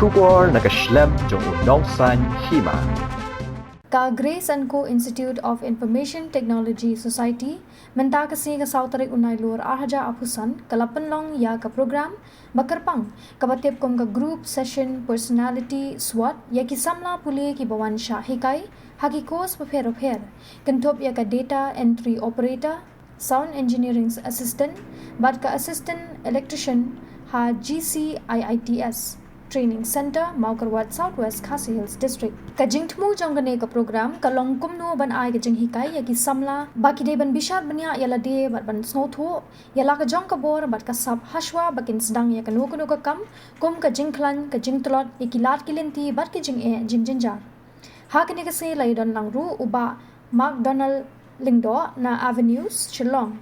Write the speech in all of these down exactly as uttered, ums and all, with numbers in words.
Khubor na ka shlem jong u nongsan hima. Ka Grace and Co Institute of Information Technology Society mynta ka sngi ka saw tarik u Nailur ar hajar arphew san ka la pynlong ïa ka program ba kyrpang kaba tip kum ka Group Session Personality SWOT ïa ki samla pule kiba wan shah hikai ha ki course bapher bapher, kynthup ïa ka Data Entry Operator, Sound Engineering Assistant bad ka Assistant Electrician ha G C I I T S Training Centre, Mawkyrwat, South West Khasi Hills District. Ka jingthmu jong kane ka program ka long kumno ban ai ka jinghikai ïa ki samla ba ki dei ban bishar bniah ïa lade bad ban sngewthuh ïa la ka jong ka bor bad ka sap hashwa ba kin sdang ïa kano kano ka kam, kum ka jingkhlaiñ, ka jingtlot ïa ki lad ki lynti bad ki jingeh jingjynjar. Ha kane ka sngi la ïadon lang ruh u Bah McDonald Lyngdoh na Avenues Shillong,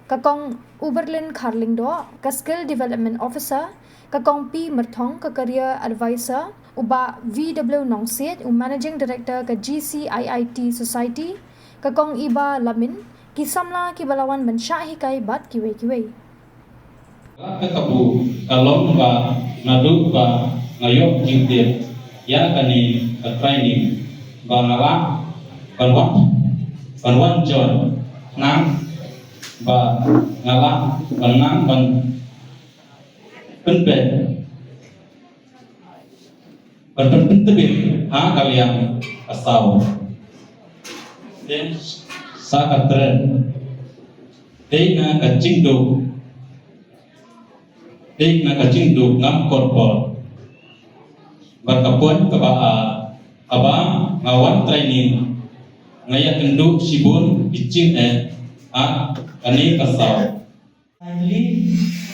ka Kong Uberlin Khar Lyngdoh, ka Skill Development Officer, ka Kong P Myrthong, ka Career Advisor, u Bah V W Nongsiej, u Managing Director ka G C I I T Society, ka Kong Iba Lamin, ki samla kiba la wan ban shah hikai bad kiwei kiwei. Ka kabu ka long ba naduh ba nga ïoh jingtip ïa kane ka training ba nga lah ban wan, ban wan join, nang ba nga lah ban nang ban pynpeit ban pynpeit tbit ha ka liang ka saw. Te sa ka tren, te na ka jingduk, te na ka jingduk ngam kor por. Bad ka point kaba ar, haba nga wan training, nga ïakynduh shibun ki jingeh ha kane ka saw.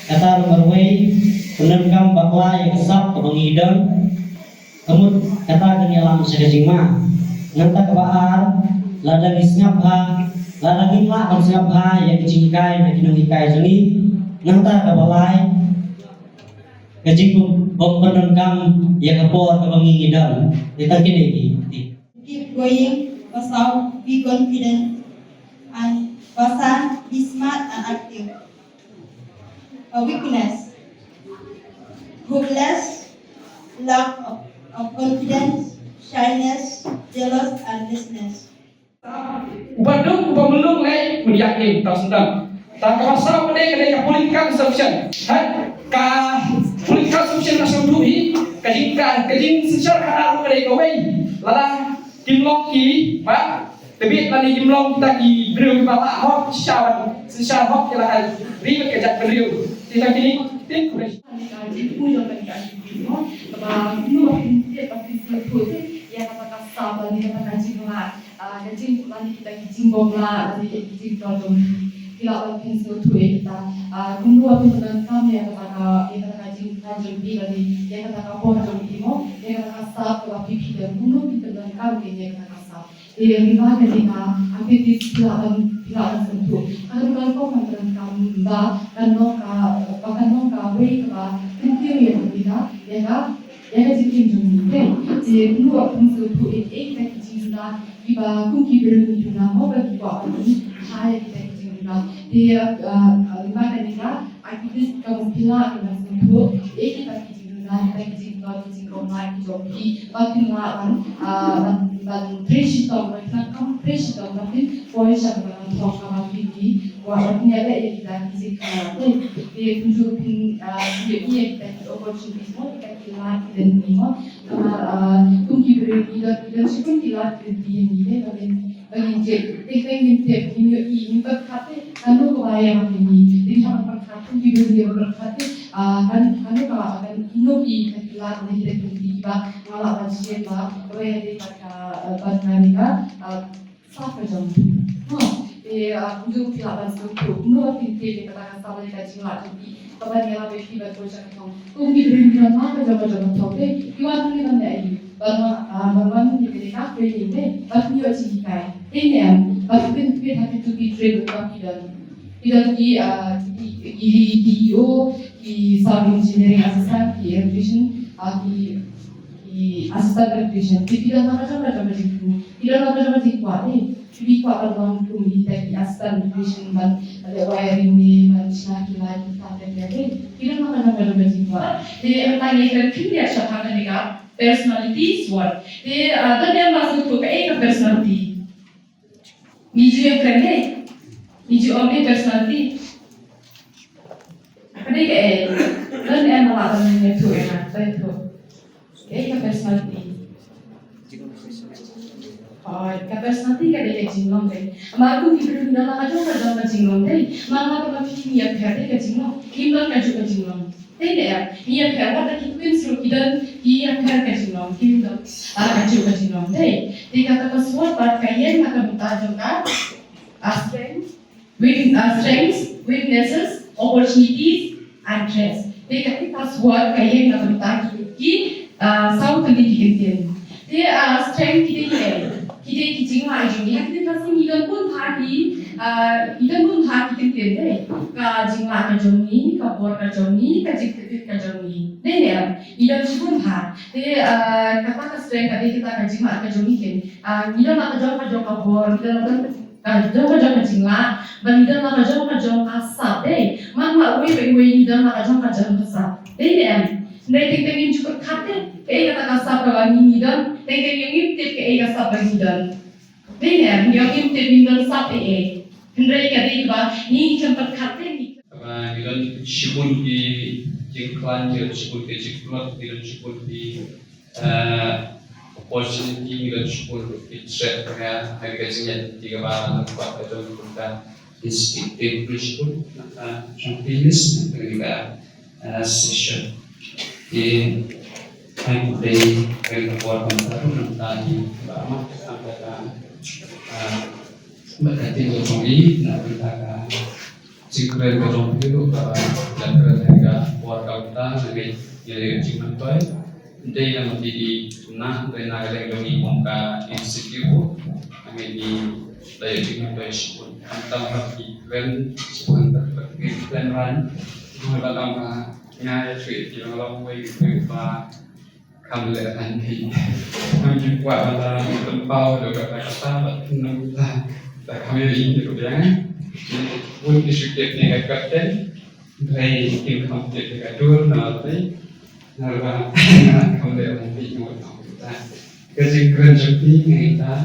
Kata ruh marwei, pyndonkam bakla ïa ka sap kaba ngi don. Ka mut kata kan ïalam sha ka jingma. Nangta kaba ar, lada ngi sngap bha, lada ngim lah ban sngap bha ïa ka jinghikai na ki nonghikai jong ngi. Nangta kaba lai, ka jingbym pyndonkam ïa ka por kaba ngi ngi don. Ïa kata kine ki. Keep going, Basaw, be confident, and Basan, be smart and active. A weakness, hopeless, lack of, of confidence, shyness, jealous, and laziness. Uba duk uba mulung lei, mynjat ïing, tang sendang. Tang ka Basaw ka dei, ka dei ka political solution. Ha? Ka political solution ka solution hi, ka jing, ka, ka jingsynshar ka dei kawei. Lada kim long kiba tbit, lada kim long kita ki briew kiba lah hok, shisha ban synshar hok ïa la ka ri bad ka jaitbynriew. Kita kine, tin, khublei. Ka jingpynjah ka jingpynjah, kaba kumno ba phin tip, ba phin sngewthuh ïa kata ka sap lane kata ka jinglah, ah, ka jing, lane kita ki jingbymlah lane kita ki jingtrei jong ki. Ki lah ban pynsngewthuh ïa kita, ah, kumno ba phin pyndonkam ïa kata ka, ïa kata ka jingtrei jong ki lane ïa kata ka por jong ki mo, ïa kata ka sap kaba phi phi don, kumno phin pyndonkam ïa kata ka sap. Te lyngba kane ka activities phi lah ban, phi lah ban sngewthuh. Ka rukom ka rukom ka rukom ba kan long ka, ba kan long kawei kaba kyntiew ïa ka, ïa ka, ïa ka jingim jong ngi. Te kumno ba phin sngewthuh ïa, ïa kita ki jingduna kiba kum ki briew ngi duna mo ba ki kwah ban duna ïa kita ki jingduna. Te, uh, uh, lyngba kane ka activities ka rukom phi lah ban sngewthuh ïa kita ki jingduna, kita ki jingduna, ki jingduna ki jong ki. Ba kin lah ban, ah, ban, ban trei shitom, ban kam trei shitom, ba kin poi sha ka ban thok ka ba kin ki, ba kin ïaleh ïa kita ki jingkhanglad. Te kumjuh phin, ah, ïoh ïa kita ki opportunities mo, kita ki lad ki lynti mo. Namar, ah, kum ki briew ki don, ki don shibun ki lad ki lynti ïa ngi te, ba kin Ba ngin tip, te, te ngin tip, ngin ïohi, ngin pyrkhat te, kano kaba ïa ba ngin ïohi. Te ngin hap ban pyrkhat, te ngin ïohi, ngin pyrkhat te, ah, kan, kano kaba, kan, kino ki, kan ki lad, ne, te, te, te, ba, nga lah ban shim ba, kaba ïadei bad ka, eh, bad kane ka, ah, sap ka jong. Ha, te, ah, kumjuh phi lah ban sngewthuh, kumno ba phin tip ïa kata ka sap lane ka jinglad jong ki. Kaba ngi la phi ban poi sha ka thong. Kum ki briew ki don ma ka jong ka jong ka thong te. Ki wan ki ban ïa i. Ban wan, ah, ban wan ki te ka training te. Ban ïoh jinghikai. Te ne em. Ban pyn pyn ha ki tu ki train ba ki don. Ki don ki, ah, ki, ki D E O, ki sound engineering assistant, ki electrician, ah, ki, ki assistant electrician. Te ki don ma ka jong ka jong ka jingkwah. Ki don ma ka jong ka jingkwah te. Ki kwah ban long kum kita ki assistant musician ban leh wiring ne ban shna ki light ki ta te te. Ki don ka nongwei nongwei jingkwah. Te mynta ngi kren khyndiat shaphang kane ka personality SWOT. Te ah, don em ba sngewthuh kaei ka personality? Ngi ju ïakren dei. Ngi ju ong dei personality. Ka dei kaei? Don em ba lah ban ïathuh ïa nga? Ba ïathuh. Kaei ka personality? Hooid, ka personality ka dei ka jinglong dei. Namar kum ki briew ngi don la ka jong ka jong ka jinglong dei. Namar nga bad phi ngi ïapher dei ka jinglong. Kim don kajuh ka jinglong. Dei ne em? Ngi ïapher, wat la ki twins ruh ki don ki ïapher ka jinglong. Kim don la kajuh ka jinglong dei. Te kata ka SWOT pat ka ïeng na ka bynta jong ka, ah, strength, weak-, ah, strengths, weaknesses, opportunities and threats. Te kata ka SWOT ka ïeng na ka bynta ki, ki, ah, saw tylli ki kyntien. Te ah, strength ki dei ki, ki dei ki jinglah jong ngi. Ha kine ki sngi ngi don bun bha ki, ah, ngi don bun bha ki kyntien dei. Ka jinglah ka jong ngi, ka bor ka jong ngi, ka jingtbit ka jong ngi. Dei ne em? Ngi don shibun bha. Te ah, kata ka strength ka dei kata ka jinglah ka jong ngi ken. Ah, ngi don la ka jong ka jong ka bor, ngi don la ka jong ka jong ka jinglah, bad ngi don la ka jong ka jong ka sap dei. Man la uwei pa uwei ngi don la ka jong ka jong ka sap. Dei ne em? Hynrei teng teng ngim ju pyrkhat te kaei kata ka sap kaba ngi ngi don. Teng teng ngim tip kaei ka sap ba ngi don. Dei ne em? Ngi ong ngim tip ngim don sap ei ei. Hynrei ka dei kaba ngi ngim pyrkhat te ngi. Kaba ngi don shibun ki jingkhlaiñ, ngi don shibun ki jingtlot, ngi don shibun ki eh, opportunity ngi don shibun ki threat ka ha ka jingïaid lynti kaba ngi kwah ka jong ngi kum ka institute, ngi don shibun na ka jong ki list na ka eh, session. Ki hai ku dei ka por ban taru na ka ki ba ma ka ka ka eh, ba ka tin jong ngi na ka ka Jingkren ka jong phi ruh kaba la kren ha ka por kaba mynta, ngi ngi leh jingmyntoi. Dei na ma phi dei na, dei na ka liang jong ngi kum ka institute ruh, ngi ngi leh jingmyntoi shibun. Khamtam ba phi kren shibun, ba phi kren ran. Nga ba lam ba nga ïathuh ïa phi long long wei, ïathuh ba Kam leh hangne. Ngam ju kwah ban da pynpaw da kata kata bad nang da, da kam ïohi ïa ka biang. Bun ki shu tip ïa ka kapten. Hynrei kim kham tip ïa ka dur na te. Narwa kam leh hangne ngi wan ong kita. Ka jingkren jong phi ngi ta.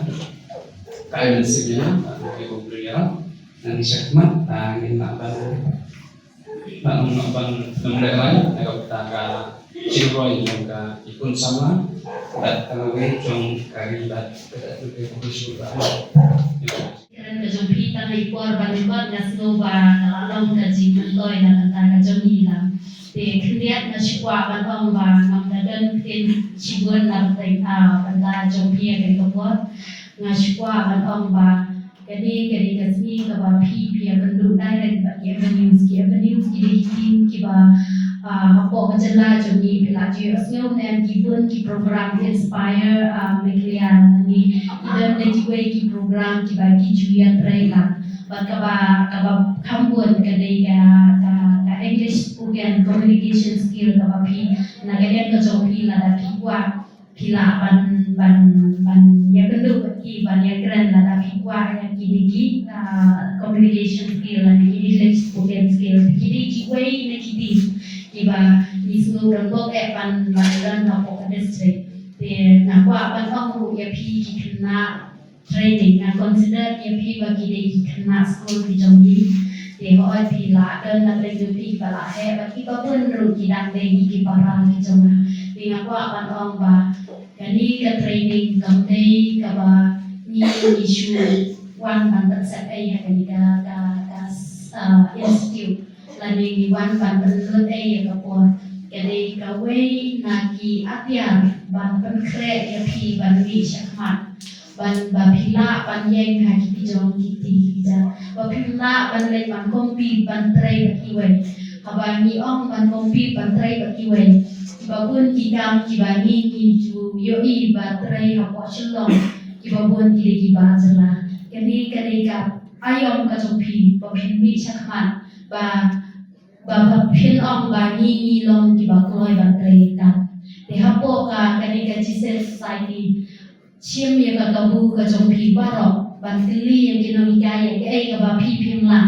Ka ai mynsiem ïa nga, ka ai bymhur ïa nga. Nang shakhmat, ah, ngin lah ban Ban ong ban ong leh lai na ka bynta ka jingroi jong ka Ïew Khun Samla bad ka lawei jong ka ri bad ka dei ka Ïew Khun Samla. Kren ka jong phi tang ha i por ba lyngkot nga sngew ba ka la long ka jingmyntoi na ka bynta ka jong ngi lang. Te khyndiat nga shu kwah ban ong ba ngam da don ktien shibun na ka bynta, ah, bynta jong phi ha kane ka por. Nga shu kwah ban ong ba Kane, kane ka sngi kaba phi, phi ïakynduh direct bad ki avenues, ki avenues ki dei ki team kiba, ah, hapoh ka jylla jong ngi phi la ju ïohsngew ne em ki bun ki program ki Inspire, ah, Meghalaya ne, ki don ne kiwei ki program kiba ki ju ïatrei lang. Bad kaba, kaba kham bun ka dei ka, ka, ka English spoken communication skill kaba phi na ka liang ka jong phi lada phi kwah. Phi lah ban, ban, ban ïakynduh bad ki, ban ïakren lada phi kwah ïa kine ki, ah, communication skill lane English spoken skill. Kine kiwei na ki team kiba ngi sngew donbok eh ban, ban don hapoh ka district. Te nga kwah ban ong ruh ïa phi ki khynnah training, nga consider ïa phi ba ki dei ki khynnah skul ki jong ngi. Te hooid phi la don na pdeng jong phi kiba la heh bad kiba bun ruh ki dang dei ki para ki jong nga. Te nga kwah ban ong ba kane ka training kam dei kaba ngi, ngi shu wan ban pynsep ei ha kane ka, ka, ka, ah, institute. Lane ngi wan ban pynlut ei ïa ka por. Ka dei kawei na ki atiar ban pynkhreh ïa phi ban mih shakhmat. Ban ba phi lah ban ïeng ha ki jong ki kti ki jait. Ba phi lah ban leit ban compete ban trei bad kiwei. Haba ngi ong ban compete ban trei bad kiwei, kiba bun ki kam kiba ngi, ngi ju ïohi ba trei hapoh Shillong, kiba bun ki dei kiba jylla. Kane ka dei ka aïom ka jong phi ba phin mih shakhmat. Ba ba, ba phin ong ba ngi, ngi long kiba kloi ban trei ïa ka. Te hapoh ka, kane ka G S A C Society, shim ïa ka kabu ka jong phi baroh. ban kylli ïa ki nonghikai ïa kaei kaba phi phim lah.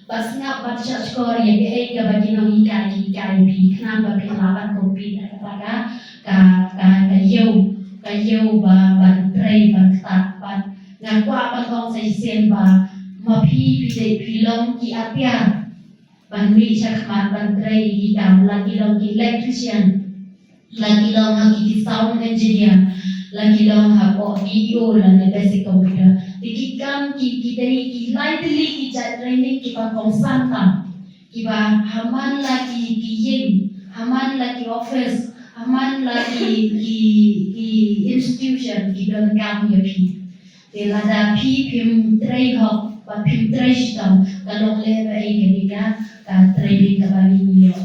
Bad sngap bad shahshkor ïa kaei kaba ki nonghikai ki hikai ïa phi khnang ba phin lah ban compete ha kata ka, ka, ka, ka ïew, ka ïew ba, ban trei, ban ktah, bad nga kwah ban ong sa shisien ba ma phi phi dei phi long ki atiar ban mih shakhmat ban trei ïa ki kam, la ki long ki electrician, la ki long ha ki, ki sound engineer, la ki long hapoh D E O lane basic computer. Te ki kam ki, ki dei ki lai tylli ki jait training kiba kongsan tam, kiba ha man la ki, ki ïing, ha man la ki office, ha man la ki, ki, ki institution ki donkam ïa phi. Te lada phi phim trei hok bad phim trei shitom, ka long lehbeiñ kane ka, ka training kaba ngi ïoh.